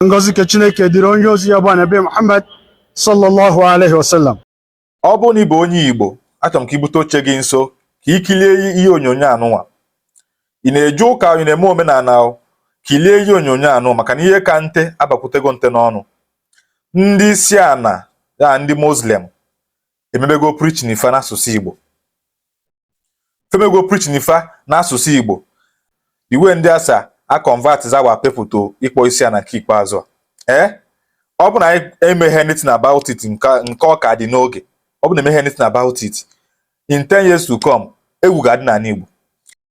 Ngọzi nke Chineke dịrị onye ozi ya bụ Anabi Muhammad sallallahu alaihi wasallam. Ọ bụrụ na ị bụ onye Igbo, achọrọ m ka i bute oche gị nso ka ị kilie ihe onyonyo anụnwa. Ị na-eje ụka, ị na-eme omenala o, kilie ihe onyonyo anụ maka na ihe ka nte abakwutego nte n'ọnụ. Ndị isi ana ya ndị Muslim emebego preaching fa n'asụsụ Igbo. Fa emego preaching fa n'asụsụ Igbo. The way ndị a si a convert our people to ịkpọ isi ana nke ikpeazụ a. Ee, ọ bụ na anyị emeghe anything about it nke ọ ka dị n'oge, ọ bụ na emeghe anything about it in 10 years to come, egwu ga-adị n'ala Igbo.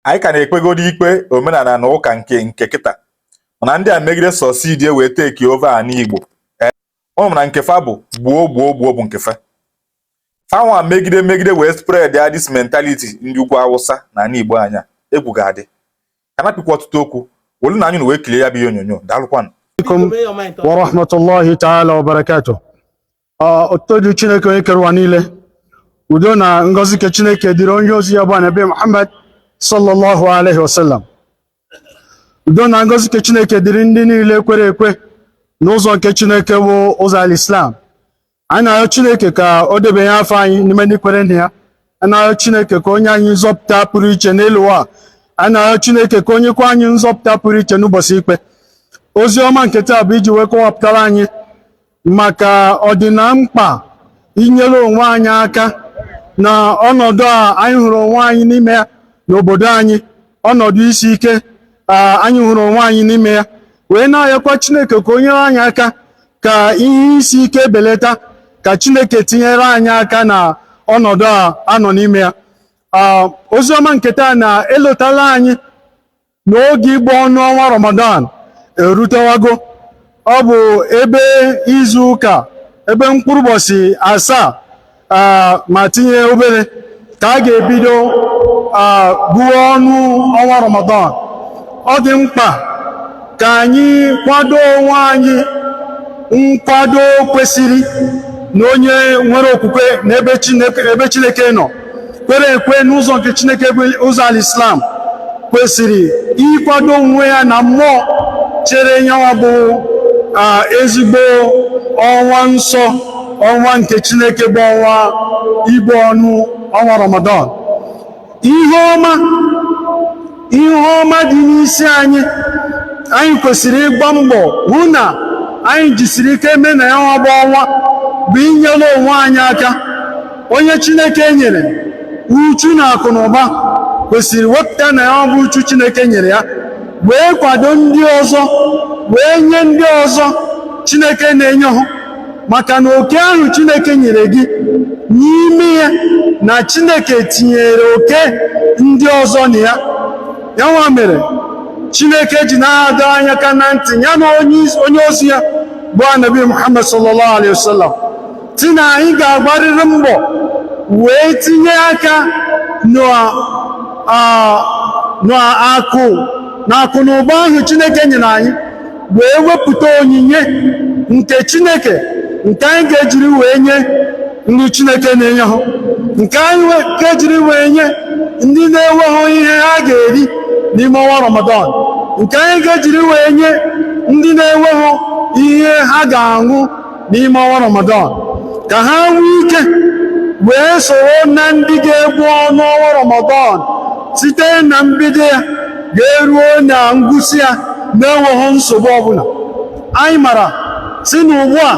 Anyị ka na-ekpegodi ikpe omenala na ụka nke kịta, mana ndị a megide succeed wee take over ala Igbo. Ee, ọ na nke fa bụ gbuo gbuo gbuo bụ nke fa. Fanwa megide megide wee spread ya this mentality ndị ugwu Awụsa na ala Igbo anya, egwu ga-adị. Ka na-apịkwa ọtụtụ okwu wolu na anyị wee kilie ya bụ ihe onyonyo. Daalụkwanụ. Alaikum wa rahmatullahi ta'ala wa barakatuh. Otuto dị Chineke onye kere ụwa niile. Udo na ngọzi nke Chineke dịrị onye ozi ya bụ Anabi Muhammad sallallahu alaihi wasallam. Udo na ngọzi nke Chineke dịrị ndị niile kwere ekwe n'ụzọ nke Chineke bụ ụzọ al-Islam. Anyị na-arịọ Chineke ka o debanye afọ anyị n'ime ndị kwere na ya. Anyị na-arịọ Chineke ka onye anyị nzọpụta pụrụ iche n'elu ụwa. Anyị na-arịọ Chineke ka onye kwa anyị nzọpụta pụrụ iche n'ụbọchị ikpe. Ozi ọma nke taa bụ iji wee kọwapụtara anyị maka ọdịna mkpa inyere onwe anyị aka na ọnọdụ a anyị hụrụ onwe anyị n'ime ya n'obodo anyị, ọnọdụ isi ike a anyị hụrụ onwe anyị n'ime ya, wee na-ayọkwa Chineke ka o nyere anyị aka ka ihe isi ike belata, ka Chineke tinyere anyị aka na ọnọdụ a anọ n'ime ya. Ozi ọma nke taa na-elotala anyị n'oge ịgba ọnụ ọnwa Ramadan erutewago. Ọ bụ ebe izu ụka ebe mkpụrụ ụbọchị 7 ma tinye obere ka a ga-ebido gụọ ọnụ ọnwa Ramadan. Ọ dị mkpa ka anyị kwado onwe anyị nkwado kwesịrị na onye nwere okwukwe n'ebe Chineke, ebe Chineke nọ, kwere ekwe n'ụzọ nke Chineke bụ ụzọ al-Islam, kwesịrị ịkwado onwe ya na mmụọ chere nyanwa bụ ezigbo ọnwa nsọ, ọnwa nke Chineke bụ ọnwa ibu ọnụ ọnwa Ramadan. Ihe ọma dị n'isi anyị. Anyị kwesịrị ịgba mbọ hụ na anyị jisiri ike mee na ya nwa bụ ọnwa bụ inyere onwe anyị aka. Onye Chineke nyere uchu na akụ na ụba kwesịrị wepụta na ya bụ uchu Chineke nyere ya wee kwado ndị ọzọ, wee nye ndị ọzọ Chineke na-enye hụ, maka na oke ahụ Chineke nyere gị n'ime ya na Chineke tinyere oke ndị ọzọ na ya. Ya nwa mere Chineke ji na-adọ anya aka na ntị ya na onye ozi ya bụ Anabi Muhammad sallallahu alaihi wasallam ti na anyị ga-agbarịrị mbọ wee tinye aka n'akụ na akụ na ụba ahụ Chineke nyere anyị, wee wepụta onyinye nke Chineke nke anyị ga-ejiri wee nye ndị Chineke na-enye hụ, nke anyị ga-ejiri wee nye ndị na-enweghị ihe ha ga-eri n'ime ọnwa Ramadan, nke anyị ga-ejiri wee nye ndị na-enweghị ihe ha ga-aṅụ n'ime ọnwa Ramadan, ka ha nwee ike wee soro na ndị ga-ebu ọnụ ọnwa Ramadan site na mbido ya ga-eruo na ngwụsị ya na-enweghị nsogbu ọbụla. Anyị mara si na ugbu a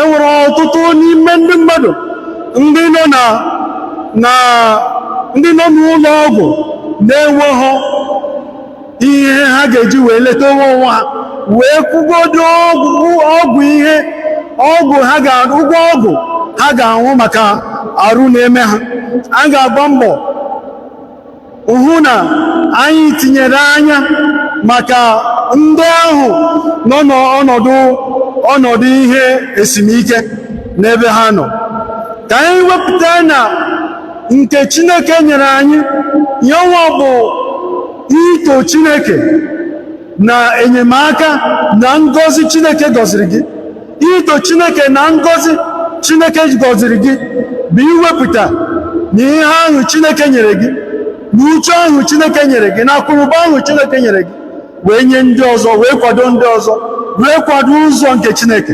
enwere ọtụtụ n'ime ndị mmadụ ndị nọ na ndị nọ n'ụlọ ọgwụ na-enweghị ihe ha ga-eji wee leta onwe ha, wee kwụgodo ọgwụ, ihe ọgwụ ha ga, ụgwọ ọgwụ ha ga-anwụ maka arụ na-eme ha. A ga-agba mbọ hụ na anyị tinyere anya maka ndị ahụ nọ n'ọnọdụ ọnọdụ ihe esimike n'ebe ha nọ, ka anyị wepụta na nke Chineke nyere anyị. Yanwa bụ ito Chineke na enyemaka na ngọzi Chineke gọziri gị. Ito Chineke na ngọzi Chineke gọziri gị bụ iwepụta na ihe ahụ Chineke nyere gị, na uche ahụ Chineke nyere gị, na akụnụba ahụ Chineke nyere gị, wee nye ndị ọzọ, wee kwado ndị ọzọ. Wee kwado ụzọ nke Chineke.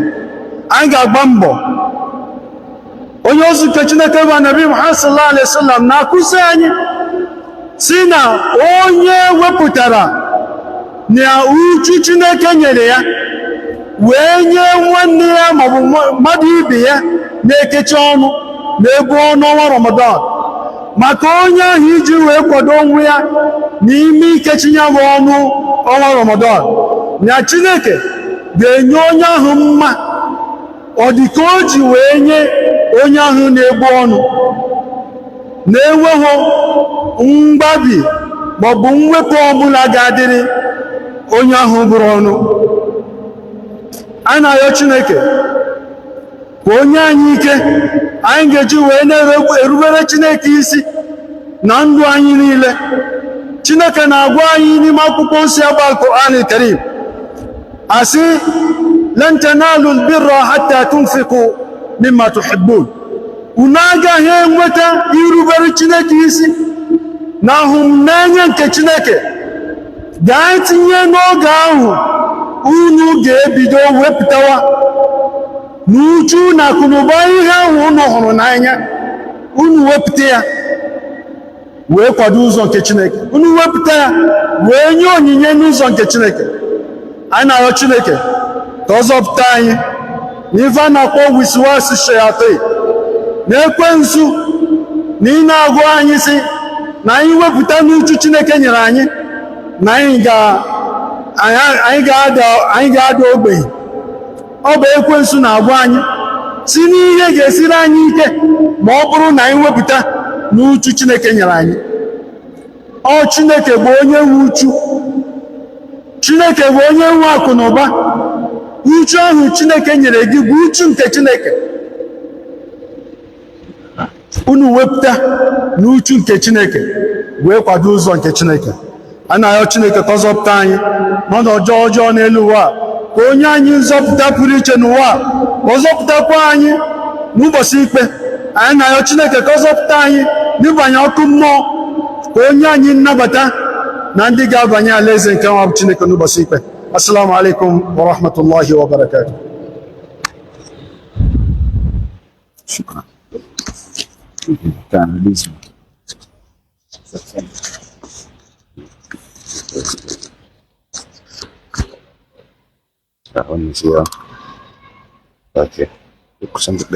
Anyị ga-agba mbọ. Onye ozi nke Chineke bụ Nabi Muhammad sallallahu alaihi wasallam na-akụzi anyị si na onye wepụtara na uchu Chineke nyere ya wee nye nwanne ya maọbụ mmadụ ibe ya na-ekechi ọnụ na-ebu ọnụ ọnwa Ramadan, maka onye ahụ iji wee kwado onwe ya n'ime ikechi ya bụ ọnụ ọnwa Ramadan, na Chineke ga-enye onye ahụ mma ọ dị ka o ji wee nye onye ahụ na-ebu ọnụ, na-enweghị mgbabi maọbụ mwepụ ọbụla ga-adịrị onye ahụ bụrụ ọnụ. A na-arịọ Chineke ka onye anyị ike anyị ga-eji wee na-erubere Chineke isi na ndụ anyị niile. Chineke na-agwa anyị n'ime akwụkwọ nsọ ya bụ Al-Qur'an Al-Karim, asị: lan tanalu al-birra hatta tunfiqu mimma tuhibbun. Unu agaghị enweta irubere Chineke isi na ahụmnanya nke Chineke gaa tinye n'oge ahụ unu ga-ebido wepụtawa n'uchu na akụnụba ihe ahụ unu hụrụ n'anya. Unu wepụta ya wee kwado ụzọ nke Chineke, unu wepụta ya wee nye onyinye n'ụzọ nke Chineke. Anyị na-arịọ Chineke ka ọ zọpụta anyị na ife a na-akpọ wiswasi shayatin na ekwensu, na ị na-agụ anyị si na anyị wepụta n'uchu Chineke nyere anyị na anyị ga-ada ogbenye. Ọ bụ ekwensu na-agwa anyị si n'ihe ga-esiri anyị ike ma ọ bụrụ na anyị wepụta n'uchu Chineke nyere anyị. Ọ Chineke bụ onye nwe uchu, Chineke bụ onye nwe akụ na ụba. Uchu ahụ Chineke nyere gị bụ uchu nke Chineke. Unu wepụta n'uchu nke Chineke wee kwado ụzọ nke Chineke. A na-arịọ Chineke ka ọ zọpụta anyị n'ọnọdụ ọjọọ n'elu ụwa, ka onye anyị nzọpụta pụrụ iche n'ụwa, ka ọ zọpụtakwa anyị n'ụbọchị ikpe. Anyị na-arịọ Chineke ka ọ zọpụta anyị n'ịbanye ọkụ mmụọ, ka onye anyị nnabata na ndị ga-abanye alaeze nke nwa Chineke n'ụbọchị ikpe. Assalamu alaikum wa rahmatullahi wa barakatuh. Shukran. Can release me. Wannan sai ya. Okay. Kusan duk ɗaya.